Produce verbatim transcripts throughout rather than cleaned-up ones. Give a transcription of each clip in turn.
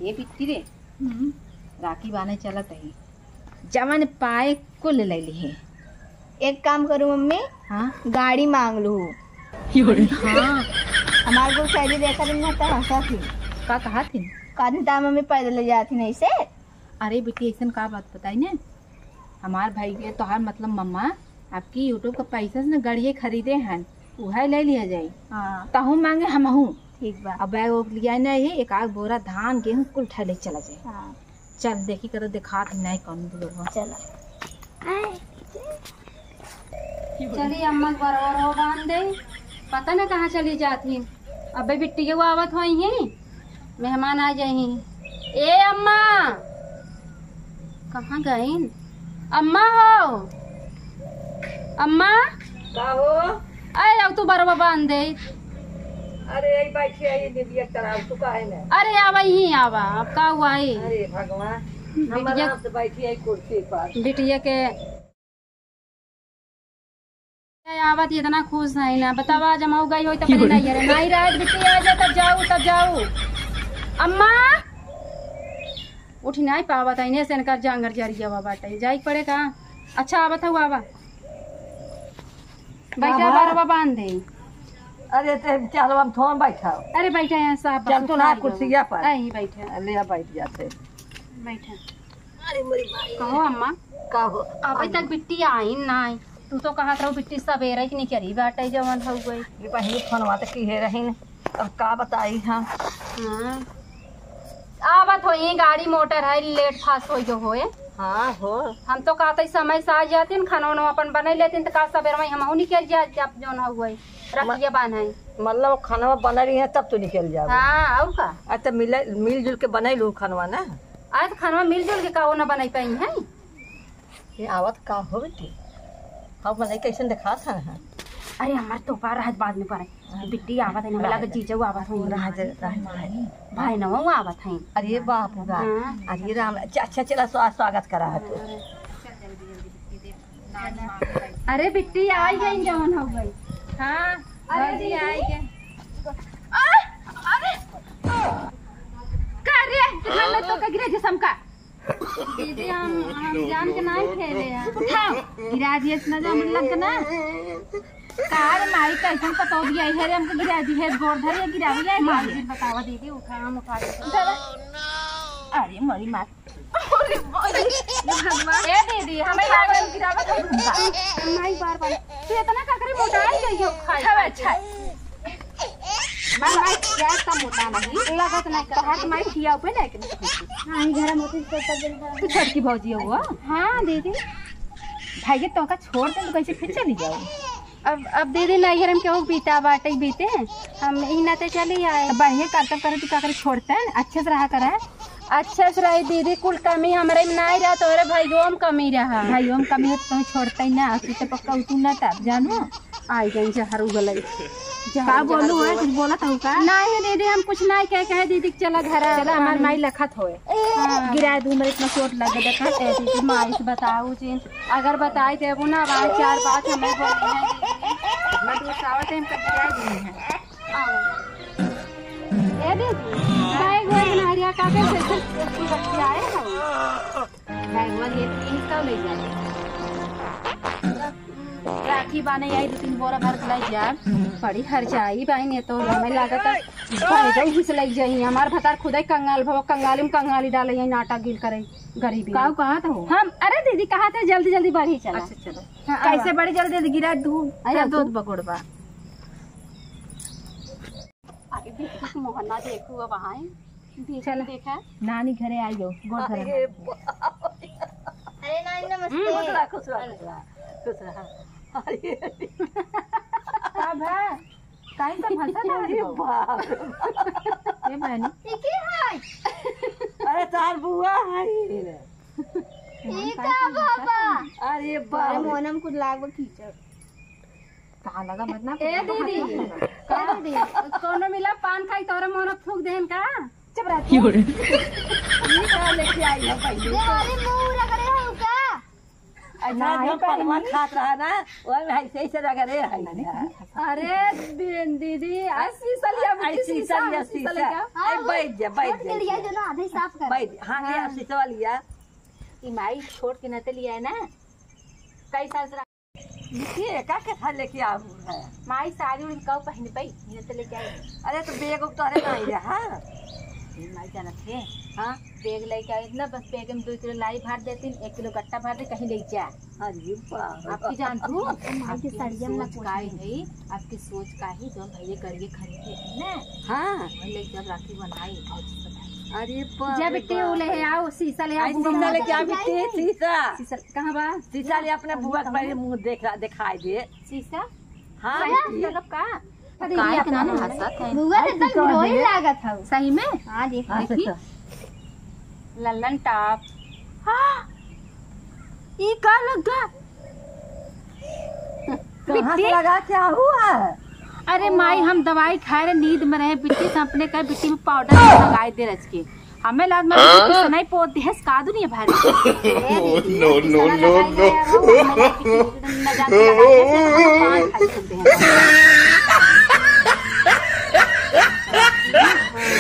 ए बिट्टी रे, हम्म। राखी बान्हे चलत ही, जवन पाए कुल ले लिहे। एक काम करू मम्मी, हाँ? गाड़ी माँग लू। हाँ। हमार कुल सहेली देखा दिन में तो हँसा थी। का कहा थी? कहत ता मम्मी पैदल ले जात ही नहीं से। अरे बिट्टी, अइसन का बात बताई ने, हमार भाई के तोहार मतलब मम्मा आपकी YouTube का पैसा से न गड़िए खरीदे हन, उहे ले लिया जाई। हाँ। तहू माँगे हमहू। ठीक बा। अब बैग वैग लिया नहीं है, एक आध बोरा धान गेहूँ कुल उठा ले चला जाए। हाँ। चल देखी करो, देखात नहीं कौन दूर हो। चला। चली अम्मा के बरवा बांध दे, पता न कहाँ चली जात ही। अबे बिट्टियो आवत होई ही, मेहमान आ जाई ही। ए अम्मा, कहाँ गईन? अम्मा हो, अम्मा। का हो? अरे अब तू बरवा बांध दे। अरे यही बैठी है, ये निबिया कराओ, तू काहे न? अरे आवा यहीं आवा, अब का हुआ है? अरे भगवान, हम बिटिया आराम से बैठी है कुर्सी पर। बिटिया के आवत इतना खुश है ना, बतावा, जब मऊ गई होई तो अपने नहीं है रे, नहीं रहे, बिट्टी आ जाए तब जाऊ, तब जाऊ। अम्मा उठ नहीं पावत है, इन्हें से इनकर जांगर जरिया बाटे, जाई पड़े का। अच्छा आवत है, आवा, बैठा, बाबा। बरवा बांध दे। अरे ते चल, हम थोन बैठा। अरे बैठा यहाँ साहब, चल तू ना कुर्सिया पर। यहीं बैठा। ले आ, बैठ जाते। बैठा। अरे मोरी माई। कहो अम्मा। का हो? अबे तक बिट्टी आई नाई। तू तो कहत रहो बिट्टी सवेरे की निकरी बाटे जवन हो गई। ये पहले फोनवा तो की है रही न। अब का बताई हम? हाँ। आवत होई, गाड़ी मोटर है, लेट फास्ट होई जो होए। हाँ हो। हम तो कहते समय से आ जाती न, खाना वाना अपन बने लेती न, तो का सवेरे में हमहू निकल जा, जब जौन हो गई। रखिए बान्हे। मतलब खाना बना रही है तब तो निकल जाओ। हाँ, और का? अच्छा मिल, मिलजुल के बनाई लो खानवा ना। अरे तो खानवा मिलजुल के काहो ना बनाई पाई है? ये आवत का हो बेटी? हम बनाई कैसन दिखात है? अरे हमार तो पार रहत बाद में पड़े। हाँ। बिट्टी आवत है ना, हाँ, लगे जीजू आवत है। रह जा, रह जा। भाई ना वो आवत है। अरे बाप रे बाप। हाँ। अरे राम, अच्छा, अच्छा, चला स्वा-, स्वागत करा है तो। अरे बिट्टी आई गई जवन हो गई। हाँ, अरे भौजी दीदी। आई गई। आ, अरे का रे, घर में तो का गिरा जिसम का। दीदी, हम, हम जान के नाहीं खेले हैं। उठाओ, गिरा दिए इतना जान लग ना। कार माई कैसन पतौ दिया है रे, हमको गिरा दी है, गोड़ धर या गिरा दिया है। माई जी बतावा दीदी, उठा, हम उठा देते। उठावा। अरे मोरी माँ। अरे मोरी, ये भगवान। ए दीदी, हमें लागल गिरावत है भूखा। माई बार बार। तू इतना ककरी मोटा ही गई हो खाई खाई। अच्छा। माई, माई, क्या इतना मोटा नहीं? लगत नहीं, तोहार माई खिया पे नहीं, कि नहीं? हाँ, ई घर में होती तो सब दिन भर। तू छोटकी भौजी हो? हाँ, दीदी। भाई, ये तोका छोड़ के तू कैसे फिर चली जाओ? अब, अब दीदी, नैहर में केहू बीता बाटे बीते, हम ई नाते चली आए। तो बढ़िया करतब करे, तू का करे छोड़ते हैं, अच्छे से रहा करे। अच्छे से रही दीदी, कुल कमी हमरे में नहीं रहा, तोहरे भाइयों में कमी रहा। भाइयों में कमी हो तो तुम्हें छोड़ते ही ना, तू तो पक्का उतू ना तब, जानू। आई गई जहर उगलई। जहर, का जहर बोलू है? बोलत। कुछ बोलत हूँ का? नहीं दीदी, हम कुछ नहीं कहे, कहे दीदी के चला घरा। चला, हमार माई लखत होए। हाँ। गिराए दू, मेरे इतना चोट लग गया, देखा? ए दीदी, माई से बताऊ जी, अगर बताई देबू ना, भाई चार बात हमें बोली है दीदी। मैं गुस्सावत है, हमका गिराए दी है। आओ। ए दीदी, बैग वैग ना हरिया का के से, से, से, से आए हैं। बैगवा लिए तो यही सब ले जाए। राखी बाने आई दो तीन बोरा भर के ले जाए। बड़ी हर जाई बाइन, ये तो हमें लागत है बैगो घुस लग जाई। हमार भतार खुदे कंगाल भव, कंगाली में कंगाली डाले, यही नाटक गिल करे गरीबी का में। कहा था हो? हम, अरे दीदी कहा थे जल्दी जल्दी बढ़ी चला। अच्छा चलो। हाँ, कैसे आवा। बड़ी जल्दी जल्दी गिरा दू, अरे हाँ, दो तू। बगोड़बा। अरे देखो, मोहना देखो, अब आए। देखो, चल। देखा। नानी घरे आई हो, गोड़ धरे अरे नानी। बाप। अरे नानी, नमस्ते। हम्म। खुश रहा, खुश रहा, खुश रहा, खुश रहा। अरे। का भा? काहे से फंसा था अरे रे बाप। ये बहनी। ये के है? अरे तार बुआ है। ये का बाबा? अरे बाप। अरे मोहनम कुछ लागो कीचड़। कहाँ लगा मत ना। ए दीदी, ए दीदी, कोनो मिला पान खाई तोरे मोहन थूक देहन का? चुप रह। की हो रे? ये का लेके आई हो पहले? ये वाली मुंह रगड़े हो का? अच्छा, नहीं जो पलवा पहनी। खात रहा ना, वही ऐसे ही से लगा रे है। अरे दीदी, आ शीशा लिया, आ शीशा लिया, शीशा। हाँ, ए, बैठ जा, बैठ जा। लिया जो ना, आधे साफ कर। बैठ, हाँ, लिया, हाँ। शीशा लिया। ई माई छोट के नते लिया है ना, कई साल से। ये का के था लेके आऊ है? माई साड़ी उड़ी काऊ पहन पाई, ये तो लेके आई। अरे तो बैग उग तो अरे नहीं रहा। ये माई जानत है? हाँ। बैग लेके आई ना, बस बैग में दो किलो लाई भर देती, एक किलो गट्टा भर दे, कहीं ले जा। अरे बाप। आपकी जान तू? माई के आपकी साड़िया में सोच ना काई है, आपकी सोच का ही जो भैया करिए खरीदे है ना? हाँ। वही ले जब राखी बनाई, बहुत अच्छा बनाई। अरे बाप जा रे बेटी, वो बाप। ले आओ, शीशा ले आओ, आई बुआ शीशा माँ लेके आ के। बेटी, शीशा। शीशा कहाँ बा? शीशा ले अपने बुआ के पहले मुंह देखा, दिखाई दे। शीशा? हाँ, शीशा बेटी। मतलब का? अरे, काहे ये इतना अपना हंसत है? बुआ तो एकदम हीरोइन लागत हौ। सही में? हाँ, देखो। हाँ, देखी। सच। लल्लन टॉप। हाँ, ई का लगा? कहाँ से बिट्टी? लगा, क्या हुआ? अरे माई, हम दवाई खाए रहे, नींद में रहे, बिट्टी से अपने कहे, बिट्टी में पाउडर लगाए दे रच के। हमें लाज मार के किसनई पोत दिहस का दुनिया भर। No, no, no, no।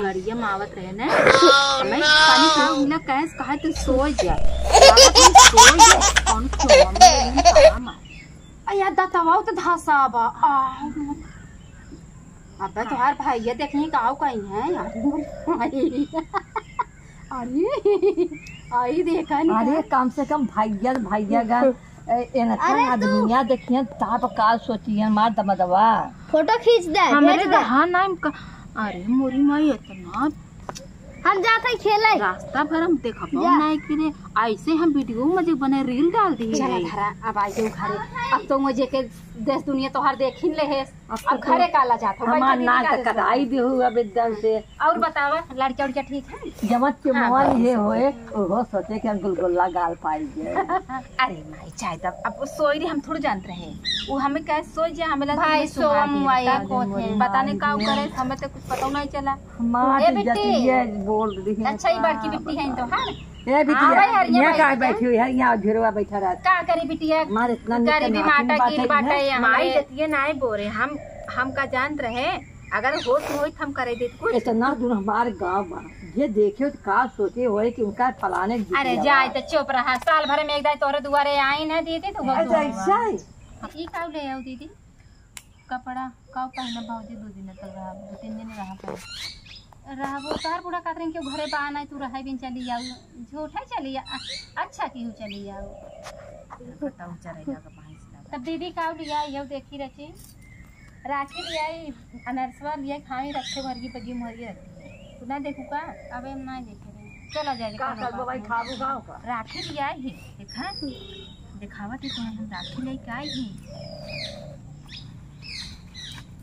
लड़िया मावत रहे ना, हमें पानी खाओ, मिला कहे, कहे तो सो जा। बाबा तुम सो जा, कौन क्यों? हम लोग कहाँ मार? आ यार, दतवा तो धासा बा। आ, अबे तोहार भैया देखी का कहीं है यार। अरे, आई देखा नहीं अरे, का? कम से कम भैया, भैया गा, ए, एनका अरे तू आदमिया देखियन, ताप का सोचियन, मार दमदवा। फोटो खींच दे, हमरे भेज तो दे। हाँ नाम का, अरे मोरी माई इतना हम जात है खेले। रास्ता भर हम देखबो जा। नहीं कि रे, ऐसे हम वीडियो में जो बने रील डाल दी चला है। धरा, अब आई जाऊ घरे। अब तो मुझे के देश दुनिया तोहार देखिन ले है। अब अब तो घरे काला जात हो, हमार बैठा नाक दीदी का कटाई देश देहू अब एकदम से। और बतावा, लड़का उड़का ठीक है? जमत के हाँ, मोबाइल हाँ, ये ठीक है। होए, ओहो सोचे कि हम गुलगुल्ला गाल पाई गए। अरे माई, चाहे तब अब वो सोई रही, हम थोड़ी जानत रहे। वो हमें कहे सोई जा, हमें लगा भाई, तुम्हें सुना सोम दिया। वाया कोथे। पता नहीं का करे, हमें तो कुछ पता नहीं चला। माँ ए के बिट्टी। जतिये बोल रही है। अच्छा, ये बड़की बिट्टी है तो, हाँ? ए बिटिया, हाँ भाई, हरिया यहाँ भाई का बिटिया। बैठी हुई है, यहाँ झुरवा बैठा रहा। का करी बिटिया? मार इतना गरीबी निकल माटा नाक में गिर बाटे बाटे है। हमारे। माई जतिये नाय बोरे, हम, हम का जानत रहे, अगर होश में होई त हम करे देत कुछ। इतना दूर हमार गाँव बा, ये देखियो तो का सोचे होए कि उनका फलाने के अरे बिटिया जाए बा। तो चुप रहा, साल भर में एक दाई तोहरे दुआरे आई ना दीदी, तो अच्छा, ऐसा है? ई का ले आओ दीदी? कपड़ा का पहनब भौजी, दो दिन तक रहब, दो तीन दिन रहब। रहबो, तोहर बूढ़ा कहत रहे कि घरे बा नहीं, तू रहे बिन चली आऊ, झूठा चली आ, अच्छा की चली आऊ। बताऊ चरेगा का भैंस का। तब दीदी का लिया, ये देखी रची, राखी लिया, अनरसवा लिया, खाई रखे भरगी बगी मोहरी रखी। तू ना देखू का? अबे हम ना देखे रहे। चला जाए, का कोनो करबो बात भाई, नहीं। खाबू गाँव का? राखी लिया ही, देखा? दिखावत ही तुम्हें हम राखी लेके आई ही।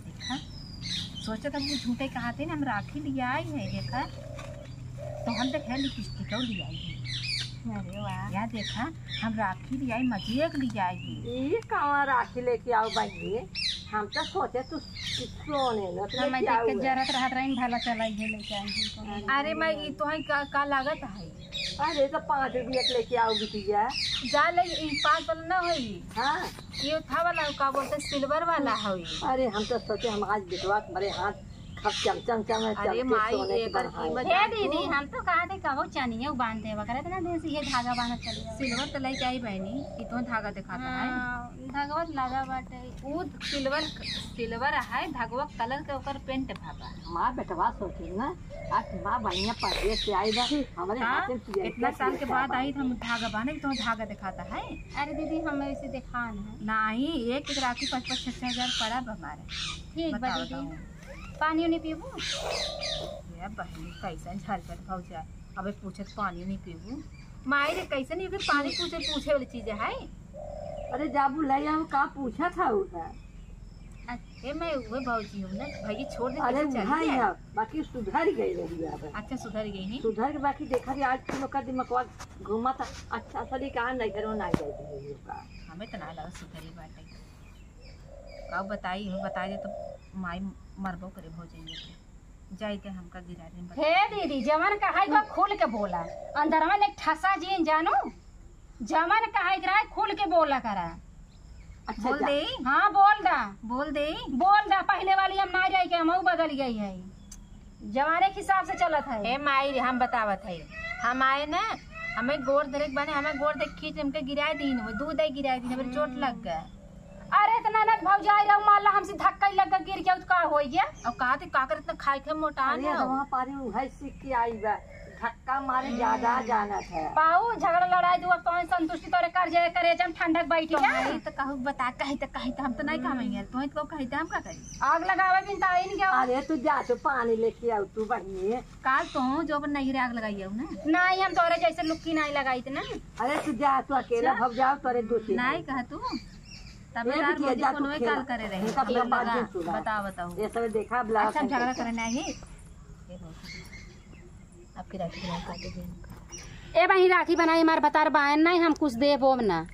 देखा, सोचत हम कि झूठे कहा थे ना, हम राखी लिया आई है। देखा, तो हम देखे लिपस्टिक और लिया आई है। अरे वाह। या देखा, हम राखी लिया आई, मजेक लिया आई है। ई कहाँ राखी लेके आओ बहिनी? हम तो सोचे तू सोने न हम लेके देख के आओ। जरत रहत रही, भला चला ये लेके आई है तो। अरे मैं ई तोहई का, का लागत है? अरे, तो पाँच रुपया के लेके आओ बिटिया। जा ले, ई पाँच वाला ना होई। हाँ। ये था वाला, का बोलते, सिल्वर वाला होई। अरे, हम तो सोचे हम आज बिटवा के बड़े हाथ खप चम चम चम अरे चमके माई, सोने के एकर बना है। कीमत हे जान दीदी, तू। हम तो कहा थे कहो चनिया बांध देवा करे, इतना दिन से ये धागा बांधत चली आओ। सिल्वर तो लेके आई बहनी, ई तो धागा दिखाता है। हाँ, धागवा तो लगा बाटे। ऊ सिल्वर, सिल्वर है, धागवा कलर के ओकर पेंट भा बा। हमार बेटवा सोचिन ना, आज माँ बढ़िया परदेस से आई बा, हमरे हाँ, हाथे में पियरिया इतना साल के पियरिया बाद आई, बांध हम धागा बांधे, तो धागा दिखाता है। अरे दीदी, हम ऐसे दिखान है। नहीं, एक एक राखी पाँच पाँच छह छह हजार पड़ा बा हमारे। ठीक बा बताओ, दीदी। बताओ। पानी उनी पीबू? ये बहनी, कैसन झरझट भौजा, अबे पूछत पानी नहीं पीबू। माई रे, कैसन ये भी पानी पूछे, पूछे वाली चीज है? अरे जाबू ले आओ, का पूछा था उधर? ए, मैं उहे भौजी हूँ ना, भैया छोड़ दे, अरे कैसे चली उहाँ ही जाए? है, बाकी सुधर गई रही अब। अच्छा, सुधर गई नहीं? सुधर के बाकी देखा कि आज तुम लोग का दिमागवा घूमा था, अच्छा सली कहाँ नहीं करो, ना जाए तुम लोग का। हमें तो ना लगा सुधरी बाटे। का बताई, हम बता दे तो माई मरबो करे भौजी के। जाए के हमका गिरा रहे हैं। हे दीदी, जवन कहाई बा खुल के बोला, अंदरवा ले ठसा जीन जानो। जवन कहे के रहे, खुल के बोला करा। अच्छा, बोल जा। दे। हाँ, बोल दा। बोल दे। बोल दा, पहिले वाली हम ना रही के, हमहू बदल गई है, जमाने के हिसाब से चलत है। हे माई रे, हम बतावत है, हम आए ना, हमें गोड़ धरे के बने, हमें गोड़ धरे खींच, हमके गिराए दीन, वो दूध है गिराए दीन, हमें चोट लग गए। अरे, इतना ननद भौजाई रहू, मान ला हमसे धक्का ही लग गया, गिर गया, तो का होई गया? अब का ते का करत ना खाए के मोटा अरे, ना तो हो। वहाँ पारी उहै सीख के आई बा, धक्का मारे ज्यादा जानत है। पाऊ, झगड़ा लड़ाई दुआ तोहन संतुष्टि तोरे कर जाए, करे जम ठंडक बैठी तो जा। नहीं तो कहू बता, कही तो, कही तो हम तो नहीं कहवेंगे, तोहे तो कही तो हम का करी? आग लगावे बिन तो आई नहीं गया। अरे, तू जा, तू पानी लेके आओ, तू बहिनी। काल तो जो अपन नहीं आग लगाई है ना। नहीं, हम तोरे जैसे लुक्की नहीं लगाई थी ना। अरे, तू जा, तू अकेला जा। भग जाओ, तोरे दो तीन नहीं कहा तू। तबे ए यार बिटिया, भौजी जा तू कोनो खेला। काल करे रहे। इनका ये अपना बात लगा, जिन सुना। बताओ, बताओ। ये सब देखा, अब लगा अच्छा, हम करके झगड़ा चल। करने आई। ये भौजी, आपकी राखी बनाई, काटे दिन। ए भाई, राखी बनाई, हमार बतार बायन नहीं, हम कुछ देबो ना।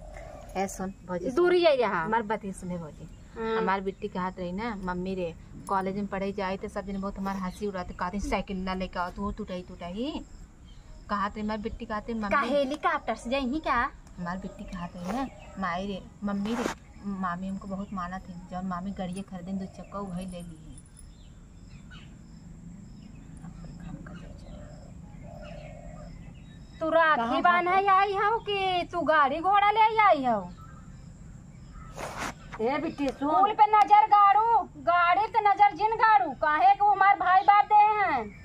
ए सुन भौजी, सुन। दूरी है यहाँ। हमार बात ही सुने भौजी। हाँ। हमार बिट्टी कहत रही ना, "मम्मी रे, कॉलेज में पढ़े जाए तो सब जन बहुत हमार हंसी उड़ाते, कहते साइकिल ना लेके आओ, तू टूटाई टूटाई।" कहत रही हमार बिट्टी, कहत रही, "मम्मी।" का हेलीकॉप्टर से जाई का? हमार बिट्टी कहत रही ना, "माई रे, मम्मी रे, मामी हमको बहुत मानत है, जौन मामी गड़िया खरीदे दो चक्का, वही ले ली है।" तू राखी बांधे आई हऊ कि तू गाड़ी घोड़ा ले आई हऊ? ए बिट्टी, सुन। कुल पे नजर गाड़ू, गाड़ी पे नजर जिन गाड़ू, काहे कि वो हमार भाई बाप दे हैं।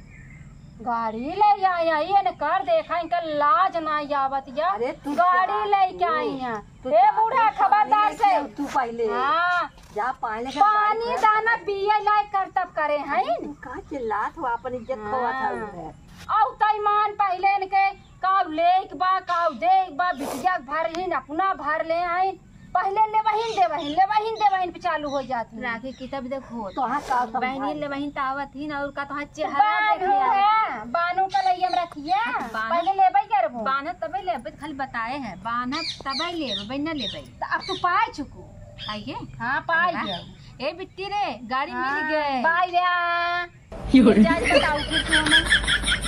गाड़ी ले आई, आई एने कर देखा, इनका लाज ना आवत या। अरे तू गाड़ी जा, लेके तू, आई हैं। तू ए जा, बूढ़ा, तू खबरदार पानी लेके से। आओ, तू पहले। हाँ। जा पानी लेके पानी पानी दाना पिए लायक कर तब करे हैं। तू का चिल्लात हो, अपन इज्जत खोवत हो हाँ। उधर। औ तईमान पहिले इनके काऊ लेक बा, काऊ देख बा, बिटिया के भर हीन, अपना भर ले आइन। पहिले लेबहिन देबहिन, लेबहिन देबहिन पे चालू हो जात है। राखी की तब देखो, तोहार का समझाई? बहनी लेबहिन त आवत ही ना, और का तोहार चेहरा बान्हू देखे आवत है, बान्हू का लइया में रखिए। बान्हब। पहिले लेबे करबो। बान्हब तबे लेबे, खाली बताए है, बान्हब तबे लेबे, बिना लेबे। त अब तू पाए चुको। आइए। हाँ, पाए वाह। गया। ए बिट्टी रे, गाड़ी मिल हाँ, गए। बाय रे। ये जाए बताओ फिर तू हमें।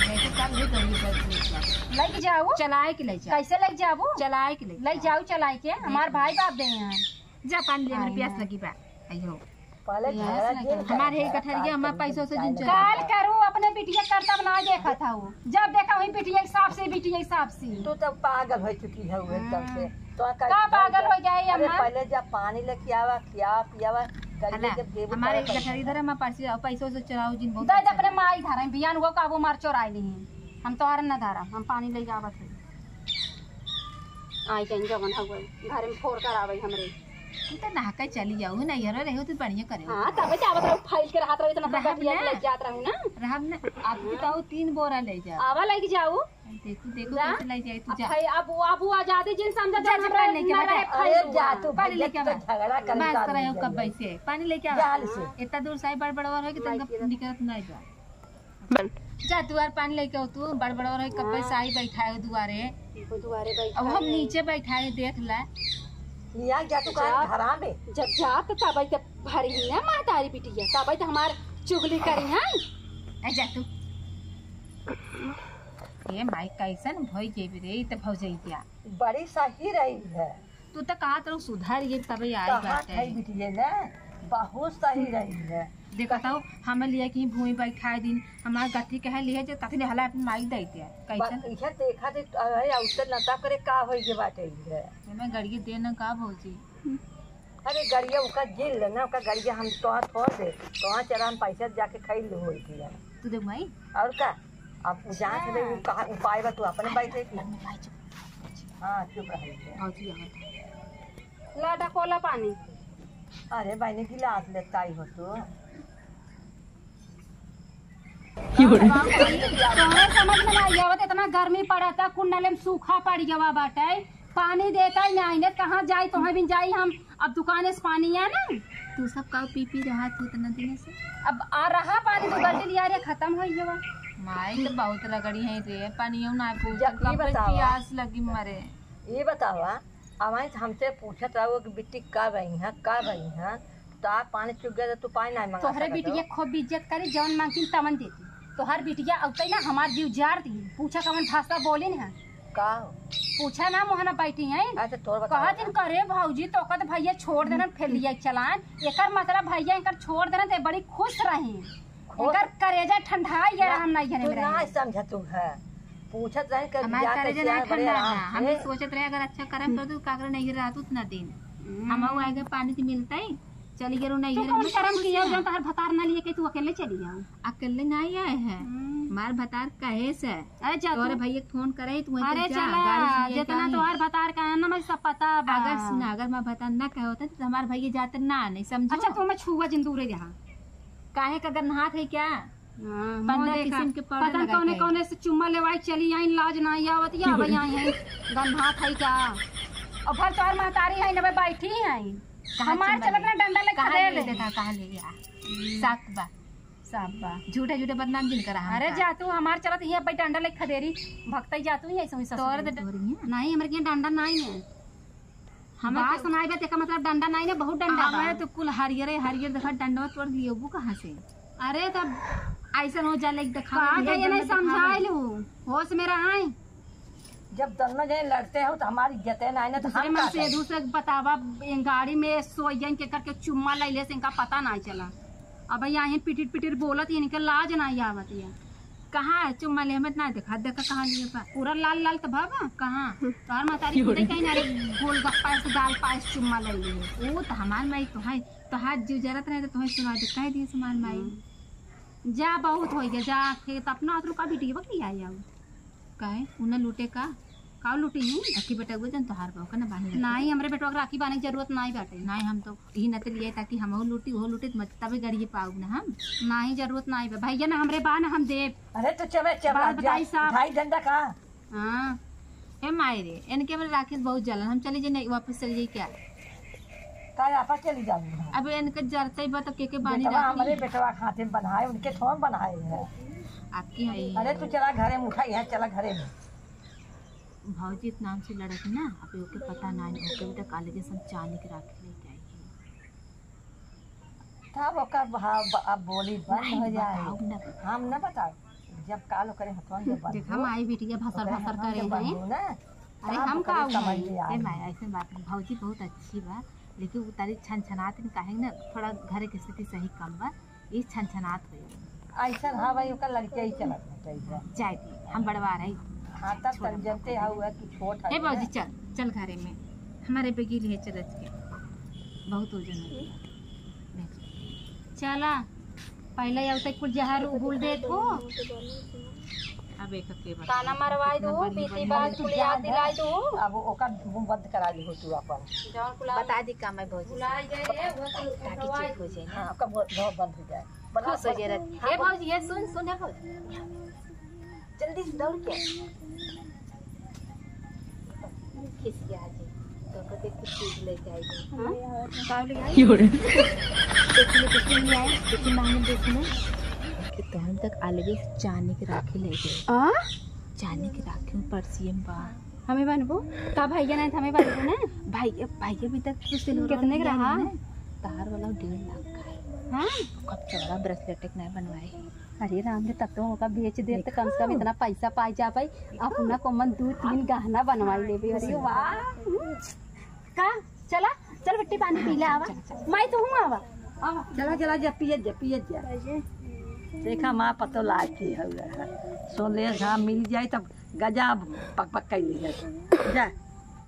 लेके चल भी गई बस। लेके जाओ। चलाए के ले जा। कैसे लेके जाबो? चलाए के ले लेके जा। जाओ, चलाए के। हमार भाई बाप दे हैं। जा पानी ले, मेरे आई प्यास ना। लगी बा। आइयो। पहले प्यास लगी। हमार है गठरिया, हमार पैसों से जिन चला। काल करू, अपने बिटिया करतब ना देखा था वो। जब देखा वही बिटिया के साफ से, बिटिया के साफ से। तू तो पागल हो चुकी है वो एकदम से। हाँ। तो का का पागल हो जाए अरे अम्मा? पहले जा पानी लेके आवा, खिया पियावा, कल हला, जब देबू हमारे तब गठरी धरे, हमार पैसे, पैसों से चुराओ जिन बहुत दे दे अच्छा अपने बा। माई धरे, बियान वो काबू मार चोराई ली। हम तोहर न धरम, हम पानी ले जावत है। आई कहीं जवन हो गई, घर में फोड़ कर आवे हमरे। तू तो नहा के चली जाऊ ना, यार रहे हो तो बढ़िया करे हो। हाँ, तब जावत रहू, फैल के रहत रहू, इतना रहब गठिया ना। ले जात रहू ना। रहब ना, अब तो तीन बोरा ले जा। आवा लेके जाऊ। देखू, देखू, जा। कैसे ले जाए तू, अब जा। भाई, अब वो, अब वो आजादी जिन समझा जा, जा, जा, हमरा पानी लेके ना बता। रहे, अरे, फैल जा हुआ। तू पानी भैया, लेके तू तो बता। झगड़ा कर बस कर रहे हो कब से? पानी लेके आवा। जाल से। इतना दूर से आई, बड़बड़वर हो कि माई तुमका के निकलत नहीं बा। बन। जा, दुआर पानी लेके आओ तू, बड़बड़वर हो कब हाँ। से आई बैठा है दुआरे। वो दुआरे बैठा अब हम है। नीचे बैठा है, देख ले। लिया जा तू जा। काहे घरा में? जब जा तो तब आई के भरी ही ना महतारी बिटिया, तब आई तो हमार चुगली करी है। ए, जा तू। ए माई, कैसन भई गई रे, ई त भौजैया। बड़ी सही रही है। तू त कहत रहू सुधर गई, तबे आई कहाँ बाटे। थई बिटिया ना, बहुत सही रही है। देखत हऊ, हमें लिए कि भूमि बैठाए दिन, हमार गठरी कहे लिए जे तथले हला अपनी माई दे दे। कैसन? बा-, इहे देखा दे, अरे, औसे नता करे का होई के बाटे इहे। हमें गड़िए दे न का भौजी? अरे गड़िया ओका जिन ले ना, ओका गड़िया हम तोहा थोड़ दे, तोहा चला हम पैसा जाके खरीद ले होई थी यार। तू देख माई। और का? अब उ जान से उ कहा उपाय बा, तू अपने बैठे की। हाँ, चुप रह। भौजी आवत है। ला ढकोला पानी। अरे बहनी गिलास लेता ही हो तू। तोहरे समझ में ना आवत, इतना गर्मी पड़ता, कुंडले में सूखा पड़ गवा बाटे, पानी देता ही नहीं, ने कहाँ जाई, तोहे बिन जाई हम, अब दुकाने से पानी है ना। तू सब का पी पी रहा तू इतना दिन से? अब आ रहा पानी, दो बाल्टी लिया रे, खत्म हो गवा। माई तो बहुत रगड़ी है रे, पानियो ना पूछ, जब ई कब बतावा। प्यास लगी मरे। ये बतावा, अब आई तो हमसे पूछत रहो कि बिट्टी कब आई हैं, कब आई हैं, तो आप पानी चुक गए तो तू पानी नहीं मंगा तोहरे सकत हो। बिटिया खूब इज्जत करी, जवन मांगती तवन देती। तोहर बिटिया अउते ना हमार जीव जार दी। पूछा कवन भाषा बोलिन है। का? पूछा ना, मोहना बैठी हैं। अच्छा, तोर बताओ कहत ना। इनकर, "रे भौजी, तो कहत भैया छोड़ देना, फिर लिया चलान।" एकर मतलब भैया इनकर छोड़ देना, ते बड़ी खुश रही। खुश? इनकर करेजा ठंडा है, ना, हम नहीं घरे तू में ना रहे। समझ तू है। पूछत रहे कि हमार जाके करेजा सियान नहीं बड़े ठंडा आराम है। हम से। ये सोचत रहे, अगर अच्छा करम कर तू, का करे नहीं रहत उतना दिन। हम्म। हम आगे पानी से मिलते ही। चली गेलू तू नैहर कौन में, करम किया, जौन तोहार भतार ना लिए के तू अकेले चली जाऊ? अकेले नहीं आए हैं। हम्म। हमार भतार कहे से। अरे जा तोरे तू। भैया के फोन करे, तू वहीं अरे जा, चला, गाड़ी से लेके जितना आई। तोहार भतार का है ना, मैं सब पता बा। अगर सुना, अगर मैं भतार ना कहे होते, तो हमार भैया जाते ना, नहीं समझो। अच्छा, तू हमें छुआ जिन दूरे रहा। काहे का अगर नहात है क्या? हाँ, पंद्रह मुँह देखा। किस्म के पाउडर पता न लगा कौने के। कौने से चुम्मा लेवाई चली आई, लाज ना आवत या भाई आई है। गंधात है क्या? और भर तोहर महतारी है, नबे बैठी है। कहाँ हमार चुम्मा चलत ले? ना डंडा लेके कहाँ खदेड़ ले दे। देखा, कहाँ ले गया? साफ बा, साफ बा। झूठे झूठे बदनाम जिन करा अरे हमका। जा तू, हमार चलत यहाँ पे डंडा लेके खदेरी, भगतई जा तू ही ऐसे ही ससुर तोर दे। तोरी है। नहीं, हमारे के डंडा नहीं है। हमें बात तो सुनाई बा, तेका मतलब डंडा नहीं ना, बहुत डंडा बा। हमें तो कुल हरियरे हरियर देखा, डंडवा तोड़ दियो बू कहाँ से? अरे तब ऐसन हो जाले कि देखावे का के कहिए नहीं डंडा देखावे। समझाए लू, होश में रहाई। जब दोनों जने लड़ते हो तो हमारी इज्जत है ना, ना तो दूसरे हम मन का से करें? दूसरे के बतावा, इन गाड़ी में सोइयन के करके चुम्मा ले ले से इनका पता नहीं चला। अब यहाँ पिटिर पिटिर बोलत, इनके लाज नहीं आवत है। कहाँ है चुम्मा ले? हमें ना देखा, देखा कहाँ लिए बा? पूरा लाल लाल तो भा बा। कहाँ? तोहार महतारी खुदे कहीं ना रे, गोलगप्पा से दाल पाए से चुम्मा ले लिए। वो तो हमार माई तो है, तो हाथ जीव जरत रहे तो तुम्हें सुना दे, कह दिए हमार माई। हम्म। जा, बहुत हो गया, जा खेत अपना हाथ रुका बिटिया बकरी आ जाओ। काहे? उन्हें लूटे का? का लूटी ही? अक्की बेटा हुए जन तोहार बा, ओकर ना बांधे रखे। नहीं, हमरे बेटवा के राखी बांधे के जरूरत नहीं बाटे। नहीं, हम तो ई न त लिए ताकि हमहू लूटी, ओहू लूटी, त मत तबे गड़िए पाउब ना हम। नाही, जरूरत नाही बा। भैया ना हमरे बा ना हम देब। अरे तो चबे, चबे, बात बताई साहब। भाई डंडा का? हाँ। ए माई रे, इनके हमरे राखी बहुत जलन, हम चली जाई नहीं, वापस चली जाई क्या? का वापस चली जाऊँ हम? अब इनके जरते बा तो के के बानी बेटवा राखी? हमरे बेटवा के हाथे में बन्हाए, उनके थोड़ा बन्हाए है। आपकी है। अरे तू चला घरे में, उठा यहाँ, चला घरे में। भौजी इतना हमसे लड़त ना, अबे ओके पता ना, ओके बेटा कॉलेज से हम चानी के राखी लेके आई है। तब ओकर भाव ब-, अब बोली बंद नहीं, हो जाए। बताओ ना। हम न बताओ, जब काल ओकरे हथवा में जब देख, हम बंधो, आई बिटिया भसर ओकरे भसर हथवा में करे जब हैं। बंधो ना, अरे तब हम ओकरे का समझ हुई? में ए आई। माई, ऐसे बात नहीं, भौजी बहुत अच्छी बा, लेकिन वो तारी छन छनात नहीं, काहे ना, थोड़ा घर के स्थिति सही कम बा, ई छनछनात होई। ऐसन हाँ भाई, ओकर लड़के ही चलत हटे इधर। जाए दी, हम बड़वा रही। हाँ, तब छोड़ तब हम जनते बात हऊ है कि छोट है हे भौजी, ना। चल, चल घरे में, हमारे बेगी लिए चलत के, बहुत वजन हो गया। चला, पहले आउ तक कुल जहर उगुल देत हो। अब एक के बता। ताना मरवाई दू, इतना बड़ी पीती बड़ी बात कुल याद दिलाई दू। अब ओकर मुंह बंद करा ली हो तू अपन। जौन कुल बता दी का मैं भौजी से। भुलाई जाए रे, वो तो ताकि चुप हो जाए ना। हाँ, ओकर मुंह, मुंह बंद हो जाए। खुश हो जाए रहती। हाँ, ए भौजी, ये सुन, सुन, ए भौजी। जल्दी से दौड़ के। खिसिया जी, तो कहते कुछ चीज लेके आई। हाँ? का ले आई? देखिए, देखिए, ले आए। देखिए, मांगे देखिए। कि तो हम तक अलगे से चांदी के राखी ले गए। आ? चांदी के राखी में परसियम बा। हमें बनबो? का भैया नहीं था, हमें बनबो ना? भाई, भाई अभी तक तो सिल्वर कितने का रहा? तार वाला डेढ़ लाख का है। हाँ? कब चौड़ा ब्रेसलेट एक नया बनवाए है। अरे राम रे, तब तो ओका बेच देब त कम से कम देखो। इतना पैसा पाई जा भाई, अपना कोमन दू तीन गहना बनवाई लेबे। अरे वाह। का? चला, चल बिट्टी पानी पी ले आवा। चल, चल। माई तू हूँ आवा। आवा। चला, चला, जा पियत जा, पियत जा। देखा माँ पतो लायक ही है। सोले घाम मिल जाए तब गजा पक पक कर ली है। जा।